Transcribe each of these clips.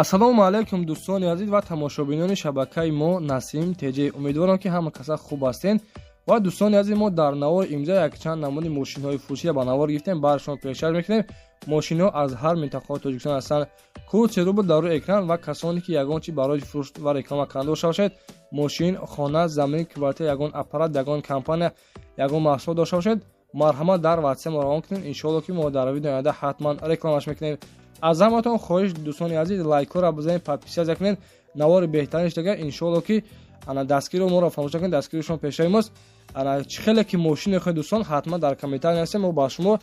Ассалому алайкум, дӯстони азиз ва тамошобинони шабакаи мо Насим ТЖ. Умедворам, ки ҳама каса хуб ҳастен. Ва дӯстони азиз, мо дар навори имрӯза якчанд намуди мошинҳои фурӯширо ба навор гирифтем, бар шумо пешкаш мекунем. Мошинҳо аз ҳар минтақаҳои Тоҷикистон ҳастанд. Код рубл дар рӯи экран. Ва касоне ки ягон чи барои фурӯш ва реклама кардан дошта бошед, мошин, хона, замин, квартира, ягон аппарат, ягон компания, ягон маҳсулот дошта бошед, марҳамат, дар ватсап мо равон кунед. Иншоалло, ки мо дар видео оянда ҳатман рекламаш мекунем. Аз ҳаматон хоҳиш, дӯстони азиз, лайкҳоро бизанед, подписаться кунед, навори беҳтарин шудага. Иншоалло, ки ана дастгиро моро фаромӯш накунед, дастгири шумо пешаи мост. Ана чӣ хеле ки мошин мехоҳед, дӯстон, ҳатман дар комментария нависед, мо ба шумо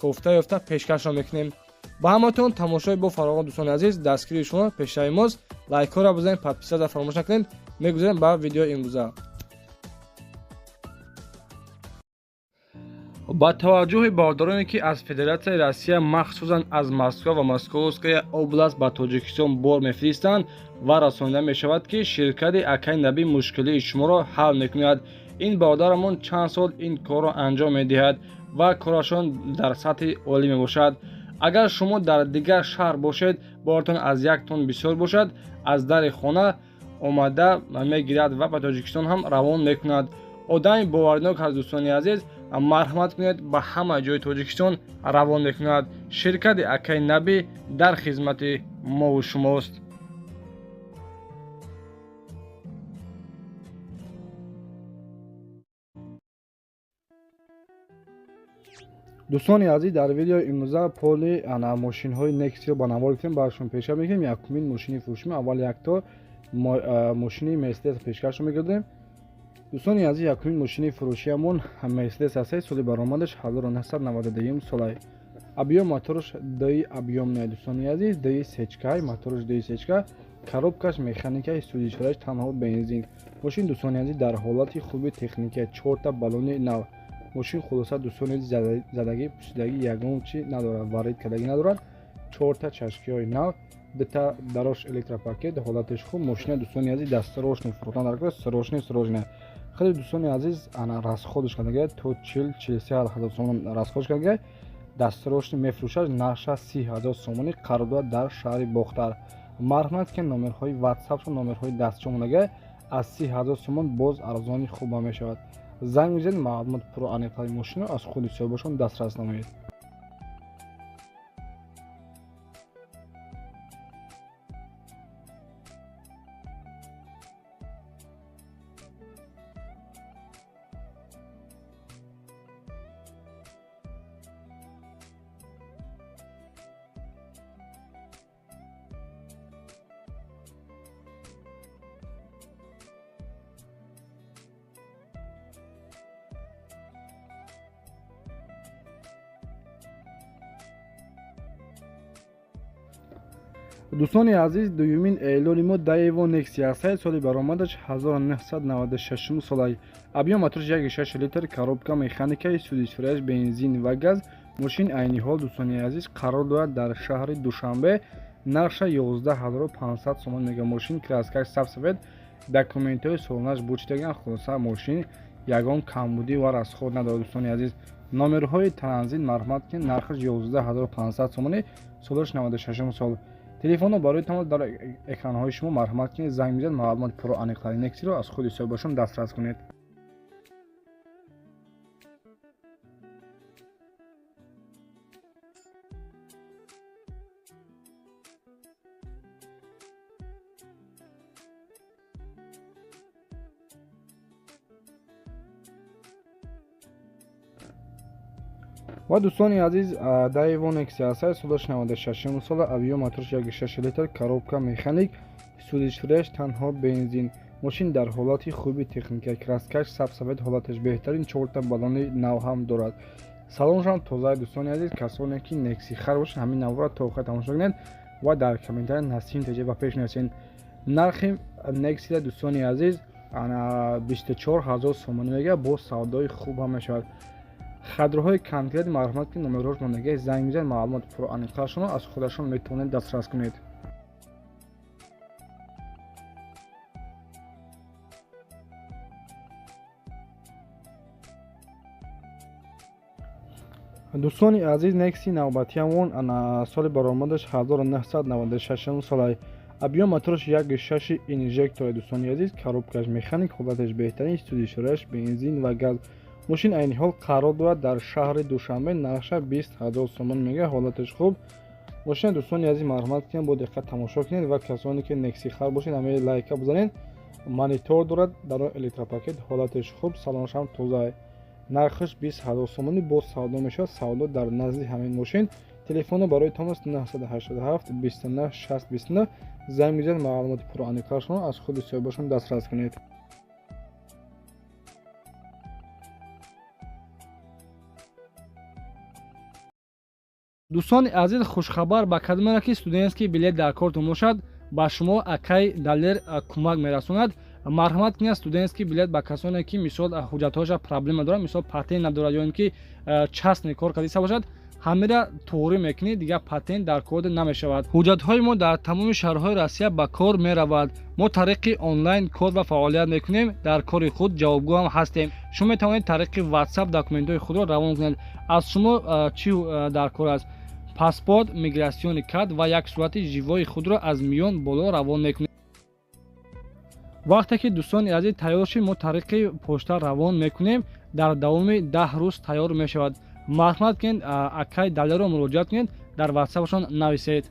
кофта ёфта пешкашро мекунем. Ба ҳаматон тамошои бо фароғон, дӯстони азиз, дастгири шумо пешаи мост. Лайкҳоро бизанед, подписаться фаромӯш накунед. Мегузарем ба видеои имрӯза. Ба таваҷҷӯҳи бародароне, ки аз Федератсияи Россия, махсусан аз Москва ва Московская область ба Тоҷикистон бор мефиристанд ва расонида мешавад, ки ширкати Акай Набӣ мушкилии шуморо ҳал мекунад. Ин бародарамон чанд сол ин корро анҷом медиҳад ва корашон дар сатҳи олӣ мебошад. Агар шумо дар дигар шаҳр бошед, боратон аз як тонн бисёр бошад, аз дари хона омада мегирад ва ба Тоҷикистон ҳам равон мекунад. Одами боваринок аст, дӯстони азиз, марҳамат кунед, ба ҳама ҷои Тоҷикистон равон мекунад. Ширкати Акай Набӣ дар хизмати мову шумост. Дӯстони азиз, дар видеои имрӯза поли ана мошинҳои Нексиро ба навор гирифтем, барашон пешкаш мекунем. Якумин мошини фурӯшим, аввал якто мошини Мерседес пешкашро мегардем. Дӯстони азиз, якумин мошини фурӯшиамон Мерседес аст. Соли баромадаш 1992 солай, объём мотораш ди объёмный. Дӯстони азиз, ди сечкай мотораш, ди сечка, коробкаш механикаи, сӯзишвораш танҳо бензин. Мошин, дӯстони азиз, дар ҳолати хуби техника, чорта баллони нав. Мошин, хулоса, дӯстони азиз, задагӣ, пусидагӣ ягон чи надорад, варид кардагӣ надорад. Чорта чашкиҳои нав, дута дарош электропакет, ҳолаташ хуб. Мошина, дӯстони азиз, дастсрочный фурӯхтан дар срочный, срочный. Хеле, дӯстони азиз, ана расходш кардага то 40-43 ҳазор сомон расходш кардага. Дастсрочный мефурӯшад, нархша 30 000 сомонӣ. Қарор дорад дар шаҳри Бохтар. Марҳамат, ки номерҳои ватсапшон, номерҳои дастчо монага. Аз 30 000 сомон боз арзони хуба мешавад. Занг мезанед, маълумот пурра аниқтари мошино аз худи соҳибашон дастрас намоед. Дӯстони азиз, дуюмин эълони мо Daewoo Nexia аст. Соли баромадаш 1996 солай, объём мотораш 1,6 литр, коробка механикаи, сӯзишвориаш бензин ва газ. Мошин айни ҳол, дӯстони азиз, қарор дорад дар шаҳри Душанбе. Нархша 11 500 сомон мега. Мошин краскаш сабсавед, документҳои солонаш бучидаган. Хулоса, мошин ягон камбудӣ ва расход надорад. Дӯстони азиз, номерҳои транзит, марҳамат, ки нархаш 11 500 сомонӣ, солаш 96 сол. Телефонро барои тамос дар экранҳои шумо, марҳамат кунед, занг мезанед, маълумоти пурра аниқтари Нексиро аз худи соҳибашон дастрас кунед. Ва, дӯстони азиз, Daewoo Nexia аст, солаш 96 сола, объём мотораш 1,6 литр, коробка механик, сӯзишвориаш танҳо бензин. Мошин дар ҳолати хуби техника, краскаш сабсавед, ҳолаташ беҳтарин, чорта баллони нав ҳам дорад, салоншам тоза. Дӯстони азиз, касоне ки Некси хар бошанд, ҳамин навора то охир тамошо кунед ва дар комментария Насим ТЖ ба пеш нависед. Нархи Нексия, дӯстони азиз, 24 000 сомонӣ мега, бо савдои хуб ҳам мешавад. Хадроҳои конкрет, марҳамат, ки номерҳош мондаги, занг мезанед, маълумоти пурра аниқтаршонро аз худашон метавонед дастрас кунед. Дӯстони азиз, Нексия навбатиамон соли баромадаш 1996 солай. Объём мотораш 1.6 инжектор. Дӯстони азиз, коробкаш механик, ҳолаташ беҳтарин, сӯзишвориаш бензин ва газ. Мошин айни ҳол қарор дорад дар шаҳри Душанбе, нархша 20 000 сомон мега, ҳолаташ хуб. Мошина дӯстони азиз марҳамат кунед, бо диққат тамошо кунед ва касоне ки Нексия хар бошед, ҳамаи лайка бизанед. Монитор дорад, дар электропакет, ҳолаташ хуб, салонаш ҳам тоза. Нархаш 20 000 сомонӣ боз савдо мешавад. Савдо дар назди ҳамин мошин. Телефоно барои тамос 987 29 60 29. Занг бизанед, маълумоти пурра аз худи соҳибашон дастрас кунед. Дӯстони азиз, хушхабар ба кадомеро ки студентский билет дар кортон бошад, ба шумо акай Далер кӯмак мерасонад. Марҳамат кунед, студентский билет ба касоне ки мисол ҳуҷҷатҳояша проблема дорад, мисол патент надорад ё ин ки частный кор кардиста бошад, ҳамира туғрӣ мекунед, дигар патент дар кор намешавад. Ҳуҷҷатҳои мо дар тамоми шаҳрҳои Россия ба кор меравад. Мо тариқи онлайн кор ва фаъолият мекунем, дар кори худ ҷавобгӯ ҳам ҳастем. Шумо метавонед тариқи WhatsApp документҳои худро равон кунед. Аз шумо чӣ дар кор аст? Паспорт, миграционный карт ва як сурати живои худро аз миён боло равон мекунед. Вақте ки дӯстони азиз тайёр шид, мо тариқи почта равон мекунем, дар давоми 10 рӯз тайёр мешавад. Марҳамат кунед, акай Далерро муроҷиат кунед, дар ватсапашон нависед.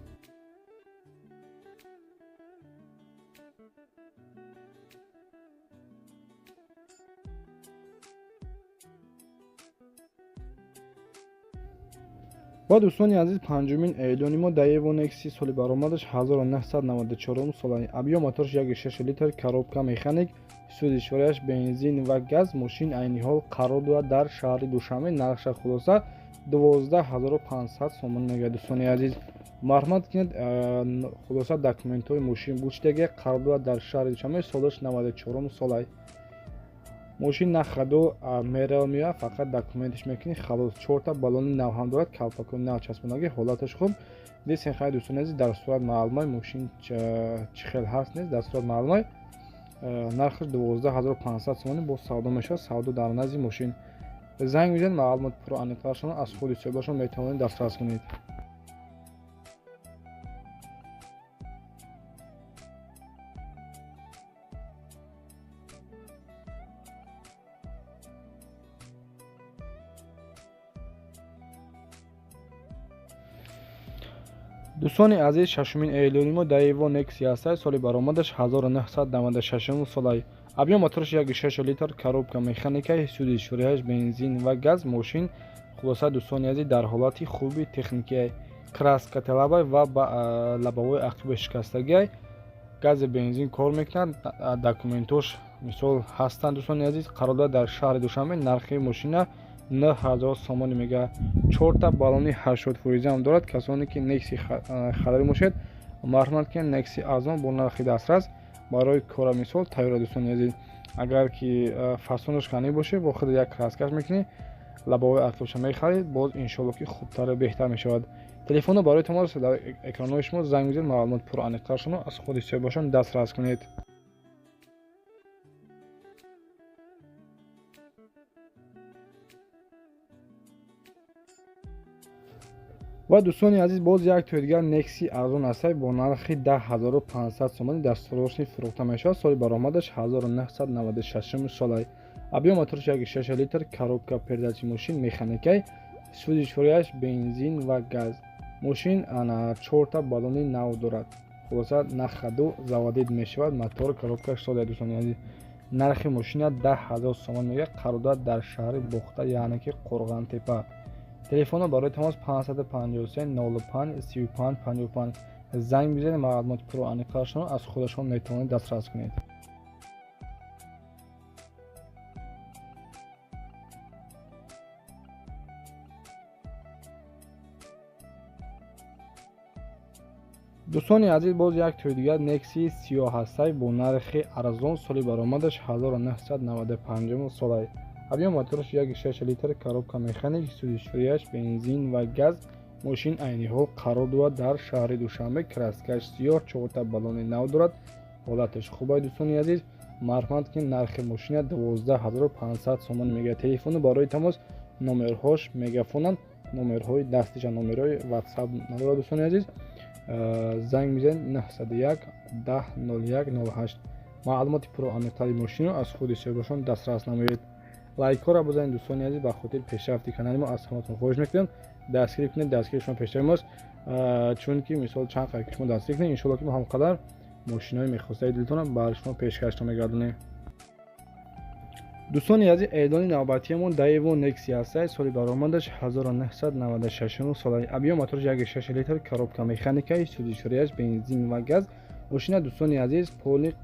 Ва дӯстони азиз, панҷумин эълони мо Daewoo Nexia соли баромадаш 1994 сола. Объём мотораш 1.6 литр, коробка механик, сӯзишвориаш бензин ва газ. Мошин айни ҳол қарор дорад дар шаҳри Душанбе, нархша хулоса 12500 сомон мега. Дӯстони азиз, марҳамат кунед, хулоса документҳои мошин бучидаги, қарор дорад дар шаҳри Душанбе, солаш 94 солай. Мошин нахаду мерава меояд, фақат документаш мекунӣ, халос. Чорта баллони нав ҳам дорад, калпакои нав часпондагӣ, ҳолаташ хуб. Десен хай дӯстони азиз, дар сурат маълумай мошин чӣ хел ҳаст нест, дар сурат маълумай. Нархаш 12500 сомонӣ боз савдо мешавад. Савдо дар назди мошин. Занг бизанед, маълумоти пурра аниқтарашонро аз худи соҳибашон метавонед дастрас кунед. Дӯстони азиз, шашумин эълони мо Daewoo Nexia аст. Соли баромадаш 1996 солай. Объём мотораш 1.6 литр, коробка механика, сӯзишвориаш бензин ва газ. Мошин хулоса дӯстони азиз дар ҳолати хуби техникия, краска талабай ва ба лабавои ақиба шикастагиай, гази бензин кор мекунад, документош мисол ҳастанд. Дӯстони азиз, қарор дорад дар шаҳри Душанбе, нархи мошина 9000 сомонӣ мега. Чорта баллони 80% ҳам дорад. Касоне ки Nexia харида бошед, марҳамат кунед, Nexia арзон бо нархи дастрас барои кора мисол тайёр. Дӯстони азиз, агар ки фасонаш ғанӣ бошед, бо худ як краскаш мекунӣ, лабаҳои ақибаша мехарид, боз иншоалло ки хубтару беҳтар мешавад. Телефонро барои тамос дар экранҳои шумо, занг бизанед, маълумот пурра аниқтарашонро аз худи соҳибашон дастрас кунед. Ва дӯстони азиз, боз як тои дигар Nexia арзон аст бо нархи 10500 сомонӣ дар срочный фурӯхта мешавад. Соли баромадаш 1996 солай. Объём мотораш 1.6 литр, коробка передачи, мошин механикай, сӯзишвориаш бензин ва газ. Мошин чорта баллони нав дорад. Хулоса нахаду заводид мешавад, мотор коробкаш сода. Дӯстони азиз, нархи мошина 10000 сомон мега, қарор дорад дар шаҳри Бохта, яъне ки Қурғонтепа. Телефонро барои тамос 553 05 35 55. Занг бизанед, маълумоти пурра аниқтарашонро аз худашон метавонед дастрас кунед. Дӯстони азиз, боз як тои дигар Nexia сиёҳ ҳастай бо нархи арзон, соли баромадаш 1995 солай. Объём мотораш 1.6 литр, коробка механик, сӯзишвориаш бензин ва газ. Мошин айни ҳол қарор дорад дар шаҳри Душанбе, краскаш сиёҳ, чорта баллони нав дорад, ҳолаташ хуб. Дӯстони азиз, марҳамат кунед, нархи мошина 12500 сомон мега. Телефону барои тамос номерҳош мегафонанд. Номерҳои дастиша, номерҳои WhatsApp надорад, дӯстони азиз. Занг мезанед 901 10 01 08. Маълумоти пурру аниқтари мошинро аз худи соҳибашон дастрас намоед. Лайкҳоро бизанед, дӯстони азиз, ба хотири пешрафти канали мо аз ҳаматон хоҳиш мекунем, дастгирӣ кунед. Дастгири шумо пешрави мост, чунки мисол чанд қадр ки шумо дастгирӣ кунед, иншоалло ки мо ҳамқадар мошинои мехостаи дилтонро бар шумо пешкашто мегардонем. Дӯстони азиз, эълони навбатиамон Daewoo Nexia ҳастад. Соли баромадаш 1996 сола. Объём мотораш 1,6 литр, коробка механикаи, сӯзишвориаш бензин ва газ. Мошина, дӯстони азиз, поли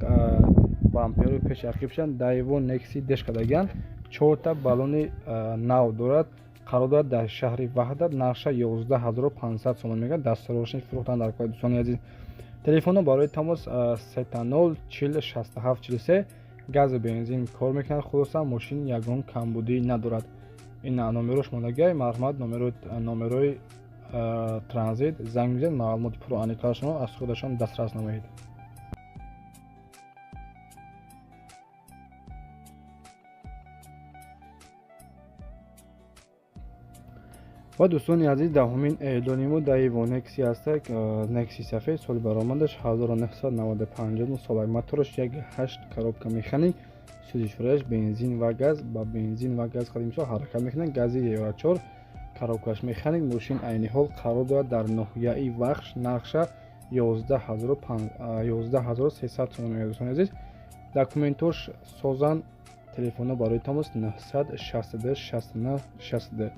бампери пеш ақибшан Daewoo Nexia дешкадаган, чорта баллони нав дорад. Қарор дорад дар шаҳри Ваҳдат. Нархша 11500 сомон мегӯяд. Дастурошни фурӯхтан дар кор, дӯстони азиз. Телефонҳо барои тамос 30 40 67 43. Газу бензин кор мекунад. Хулоса, мошин ягон камбудӣ надорад. Ин номерош мондагиай, марҳамат, номерои транзит занг мезанед, маълумоти пурру аниқтарашонро аз худашон дастрас намоед. Ва дӯстони азиз, даҳумин эълони мо Daewoo Nexia ҳастак, Nexia сафед, соли баромадаш 1995 сола, мотораш 1,8, коробка механик, сӯзишвориаш бензин ва газ. Ба бензин ва газ қадим мисол ҳаракат мекунад, гази Евро 4, коробкаш механик. Мошин айни ҳол қарор дорад дар ноҳияи Вахш. Нархша 11300 сомон мегӯяд, дӯстони азиз. Документош созанд. Телефонҳо барои тамос 962 69 62.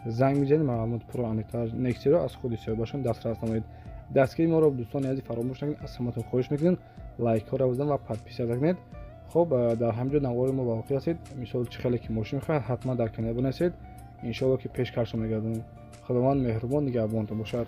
Занг мезанед, маълумот пурру аниқтар Nexia-ро аз худи соҳибашон дастрас намоед. Дастгири моро, дӯстони азиз, фаромӯш накунед. Аз ҳаматон хоҳиш мекунем, лайкҳоро бизанед ва подписаться кунед. Хоб, дар ҳамин ҷо навори мо ба охир расид. Мисол, чӣ хеле ки мошин мехоҳад, ҳатман дар канал бинависед. Иншоалло ки пешкашро мегардонем. Худованд меҳрубон нигаҳбонтон бошад.